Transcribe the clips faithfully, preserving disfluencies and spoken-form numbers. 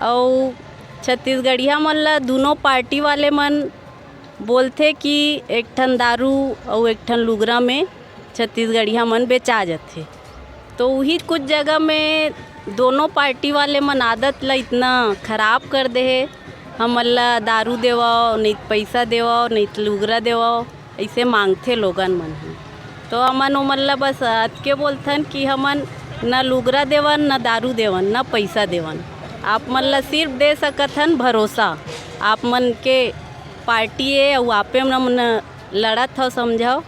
अउ छत्तीसगढ़िया मन ला दूनों पार्टी वाले मन बोलथे कि एक ठन दारू अउ एक ठन लुगरा में छत्तीसगढ़िया मन बेचा जथे। तो उही कुछ जगह में दोनों पार्टी वाले मन आदत ला इतना खराब कर दे हे, हमन ला दारू देवव, नहीं त पैसा देवव, नहीं त लुगरा देवव, अइसे मांगथे लोगन मन ह। तो हमन ओमन ला बस अतके बोलथन कि हमन न लुगरा देवन, न दारू देवन, न पैसा देवन। आप मन ला सिर्फ दे सकत हन भरोसा। आप मन के पार्टी ए अउ आपे मन लड़त हव, समझव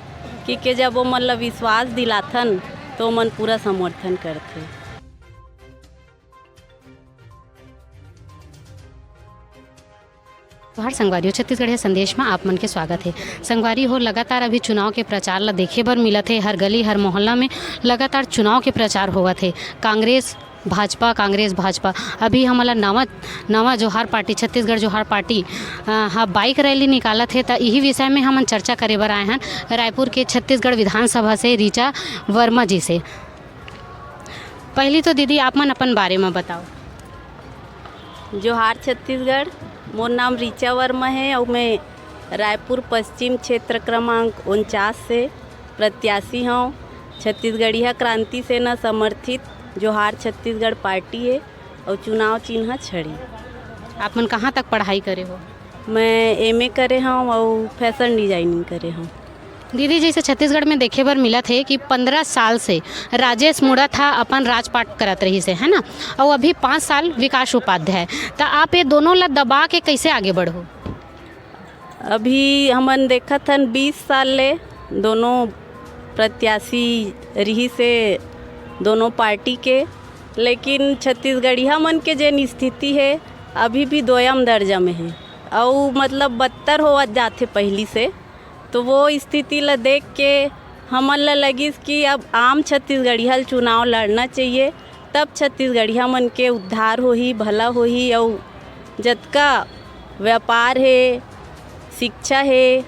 कि के जब ओमन ला विश्वास दिलाथन तो ओमन पूरा समर्थन करथे। जोहार संगवारी हो, छत्तीसगढ़िया संदेश में आप मन के स्वागत है। संगवारी हो, लगातार अभी चुनाव के प्रचार ला देखे बर मिलत है, हर गली हर मोहल्ला में लगातार चुनाव के प्रचार होवत है। कांग्रेस भाजपा, कांग्रेस भाजपा। अभी हमला नवा नवा जोहार पार्टी, छत्तीसगढ़ जोहार पार्टी, अ, हा बाइक रैली निकालत हे, त इही विषय में हमन चर्चा करे बर आए हन रायपुर के छत्तीसगढ़ विधानसभा से ऋचा वर्मा जी से। पहली तो दीदी, आप मन अपन बारे में बताओ। जोहार छत्तीसगढ़, मोर नाम ऋचा वर्मा है और मैं रायपुर पश्चिम क्षेत्र क्रमांक उनचास से प्रत्याशी हूँ। छत्तीसगढ़िया क्रांति सेना समर्थित जोहार छत्तीसगढ़ पार्टी है और चुनाव चिन्ह छड़ी। आप मन कहाँ तक पढ़ाई करे हो? मैं एमए करे हूँ और फैशन डिजाइनिंग करे हूँ। दीदी, जैसे छत्तीसगढ़ में देखे बर मिलत हे कि पंद्रह साल से राजेश मूणत ह अपन राजपाट करत रहिस हे, है ना, अउ अभी पाँच साल विकास उपाध्याय, त आप ये दोनों ला दबा के कैसे आगे बढ़ो? अभी हमन देखत हन बीस साल ले दोनों प्रत्याशी रहिस हे दोनों पार्टी के, लेकिन छत्तीसगढ़िया मन के जेन स्थिति हे अभी भी दोयम दर्जा में हे, अउ मतलब बदतर होवत जाथे पहिली से। तो वो स्थिति ला देख के हमन ला लगिस कि अब आम छत्तीसगढ़िया ल चुनाव लड़ना चाहिए, तब छत्तीसगढ़िया मन के उद्धार होही, भला होही, अउ जतका व्यापार हे, शिक्षा हे,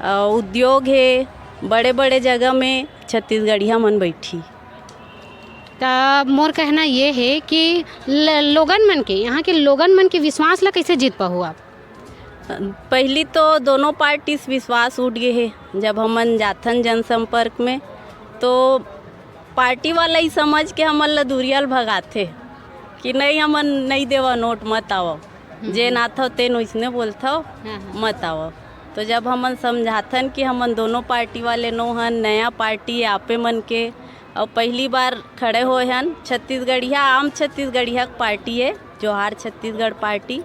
अ, उद्योग हे, बड़े-बड़े जगह में छत्तीसगढ़िया मन बैठी। त मोर कहना ये हे कि ल-, लोगन मन के, यहाँ के लोगन मन के विश्वास ला कैसे जीत पाहू आप? पहली तो दोनों पार्टी से विश्वास उठ गए हे। जब हमन जाथन जनसंपर्क में, तो पार्टी वाला ही समझ के हमन ला दुरिया ल भगाथे कि नहीं, हमन नहीं देवा नोट, मत आवव। हम्म। जेन आथव तेन वैसने बोलथव, हाँ, हाँ। मत आवव। तो जब हमन समझाथन कि हमन दोनों पार्टी वाले नो हन, नया पार्टी है आपे मन के, और पहली बार खड़े होए हन, छत्तीसगढ़िया, आम छत्तीसगढ़िया के पार्टी है, जोहार छत्तीसगढ़ पार्टी।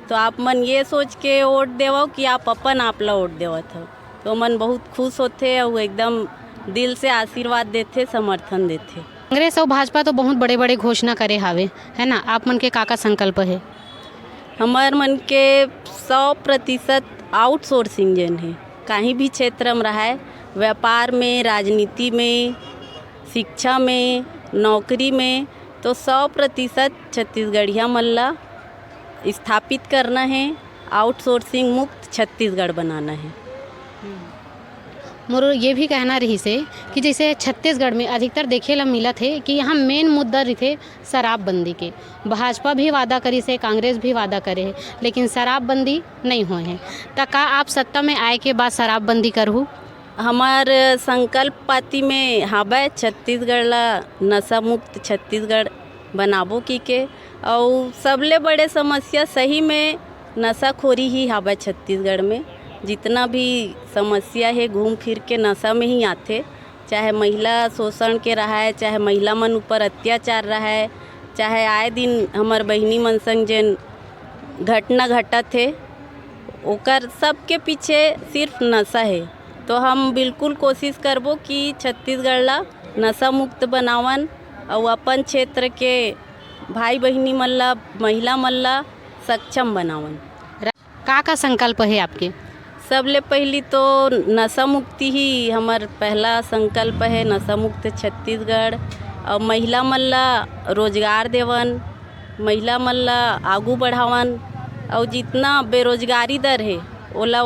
तो आप मन ये सोच के वोट देवव कि आप अपन आप ला वोट देवत हव। तो मन बहुत खुश होथे और एकदम दिल से आशीर्वाद देथे, समर्थन देथे। कांग्रेस अउ भाजपा तो बहुत बड़े-बड़े घोषणा करे हावे, है ना? आप मन के का-का संकल्प हे? हमर मन के सौ प्रतिशत आउटसोर्सिंग जेन हे, काहीं भी क्षेत्र में रहाय, व्यापार में, राजनीति में, शिक्षा में, नौकरी में, तो सौ प्रतिशत छत्तीसगढ़िया मन ला स्थापित करना हे, आउटसोर्सिंग मुक्त छत्तीसगढ़ बनाना हे। मोर ये भी कहना रहिस हे कि जैसे छत्तीसगढ़ में अधिकतर देखे ला मिलत हे कि यहाँ मेन मुद्दा रहिथे शराबबंदी के। भाजपा भी वादा करिस हे, कांग्रेस भी वादा करे हे, लेकिन शराबबंदी नहीं होए हे। त का आप सत्ता में आए के बाद शराबबंदी करहू? हमर संकल्प पाती में हावय छत्तीसगढ़ ला नशा मुक्त छत्तीसगढ़ बनाबो की के। अउ सबले बड़े समस्या सही में नशाखोरी ही हावय छत्तीसगढ़ में। जितना भी समस्या हे घूम फिर के नशा में ही आथे, चाहे महिला शोषण के रहाय, चाहे महिला मन ऊपर अत्याचार रहाय, चाहे आए दिन हमर बहिनी मन संग जेन घटना घटत हे, ओकर सबके पीछे सिर्फ नशा हे। तो हम बिल्कुल कोशिश करबो कि छत्तीसगढ़ ला नशा मुक्त बनावन अउ अपन क्षेत्र के भाई बहिनी मन ला, महिला मन ला सक्षम बनावन। का का संकल्प हे आपके? सबले पहली तो नशा मुक्ति ही हमर पहला संकल्प हे, नशा मुक्त छत्तीसगढ़। अउ महिला मन ला रोजगार देवन, महिला मन ला आगू बढ़ावन, अउ जितना बेरोजगारी दर हे ओला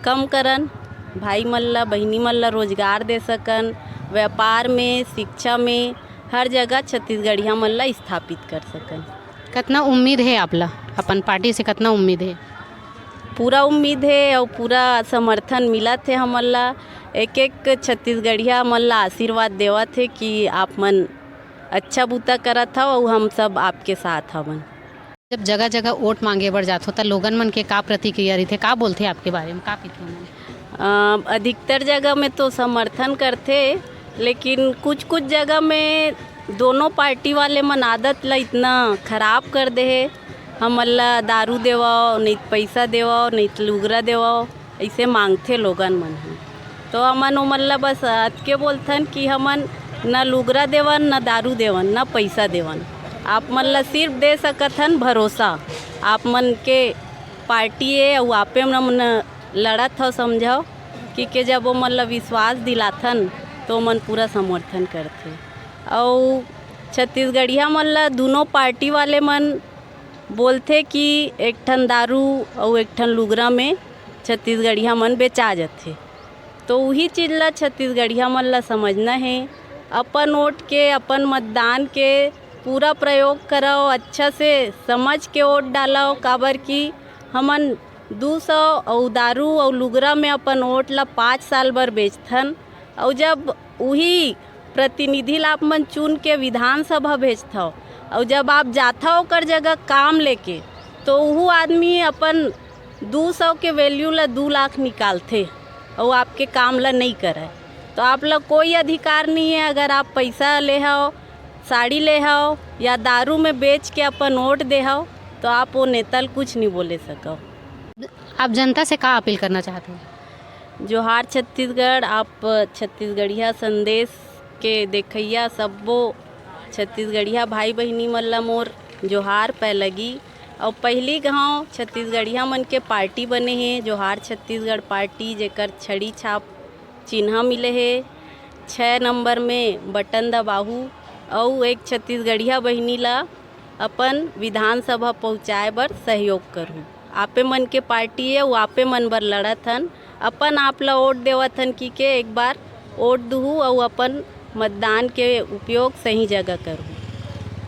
कम करन, भाई मन ला, बहिनी मन ला रोजगार दे सकन, व्यापार में, शिक्षा में, हर जगह छत्तीसगढ़िया मन ला स्थापित कर सकन। कतना उम्मीद हे आप ला, अपन पार्टी से कतना उम्मीद हे? पूरा उम्मीद हे अउ पूरा समर्थन मिलत हे हमन ला। एक एक छत्तीसगढ़िया मन ला आशीर्वाद देवत हे कि आप मन अच्छा बूता करत हव अउ हम सब आपके साथ हवन। जब जगह-जगह वोट मांगे बर जाथो, त लोगन मन के का प्रतिक्रिया रहिथे, का बोलथे आपके बारे में, का कहिथे ओमन? अ, अधिकतर जगह में तो समर्थन करथे, लेकिन कुछ-कुछ जगह में दोनों पार्टी वाले मन आदत ला इतना खराब कर दे हे, हमन ला दारू देवव, नहीं त पैसा देवव, नहीं त लुगरा देवव, अइसे मांगथे लोगन मन ह। तो हमन ओमन ला बस अतके बोलथन कि हमन न लुगरा देवन, न दारू देवन, न पैसा देवन। आप मन ला सिर्फ दे सकत हन भरोसा। आप मन के पार्टी ए अउ आपे मन लड़त हव, समझव कि के जब ओमन ला विश्वास दिलाथन तो ओमन पूरा समर्थन करथे। अउ छत्तीसगढ़िया मन ला दुनों पार्टी वाले मन बोलथे कि एक ठन दारू अउ एक ठन लुगरा में छत्तीसगढ़िया मन बेचा जथे। तो उही चीज ला छत्तीसगढ़िया मन ला समझना हे। अपन वोट के, अपन मतदान के पूरा प्रयोग करव, अच्छा से समझ के वोट डालव, काबर कि हमन दू सौ अउ दारू अउ लुगरा में अपन वोट ला पाँच साल बर बेचथन, अउ जब उही प्रतिनिधि ला आप मन चुन के विधानसभा भेजथव, अउ जब आप जाथव ओकर जगह काम लेके, तो उहू आदमी अपन दू सौ के वैल्यू ला दू लाख निकालथे, अउ आपके काम ला नहीं करय। तो आप ला कोई अधिकार नहीं है, अगर आप पैसा लेहव, साड़ी लेहव या दारू में बेच के अपन वोट देहव, तो आप वो नेता ल कुछ नहीं बोले सकव। आप जनता से का अपील करना चाहत हो? जोहार छत्तीसगढ़। आप छत्तीसगढ़िया संदेश के देखइया सब्बो छत्तीसगढ़िया भाई बहिनी मन ला मोर जोहार पैलगी। अउ पहिली घांव छत्तीसगढ़िया मन के पार्टी बने हे, जोहार छत्तीसगढ़ पार्टी, जेकर छड़ी छाप चिन्हा मिले हे, छः नंबर में बटन दबाहू, अउ एक छत्तीसगढ़िया बहिनी ला अपन विधानसभा पहुँचाए बर सहयोग करहू। आपे मन के पार्टी ए, अउ आपे मन बर लड़त हन, अपन आप ला वोट देवत हन कि के एक बार वोट दुहू अउ अपन मतदान के उपयोग सही जगह करहू।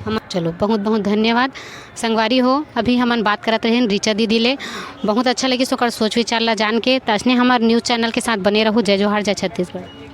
हम, चलो, बहुत बहुत धन्यवाद। संगवारी हो, अभी हमन बात करत रहेन रिचा दीदी ले। बहुत अच्छा लगिस ओकर सोच विचार ला जान के। त असने हमर न्यूज़ चैनल के साथ बने रहू। जय जोहार, जय छत्तीसगढ़।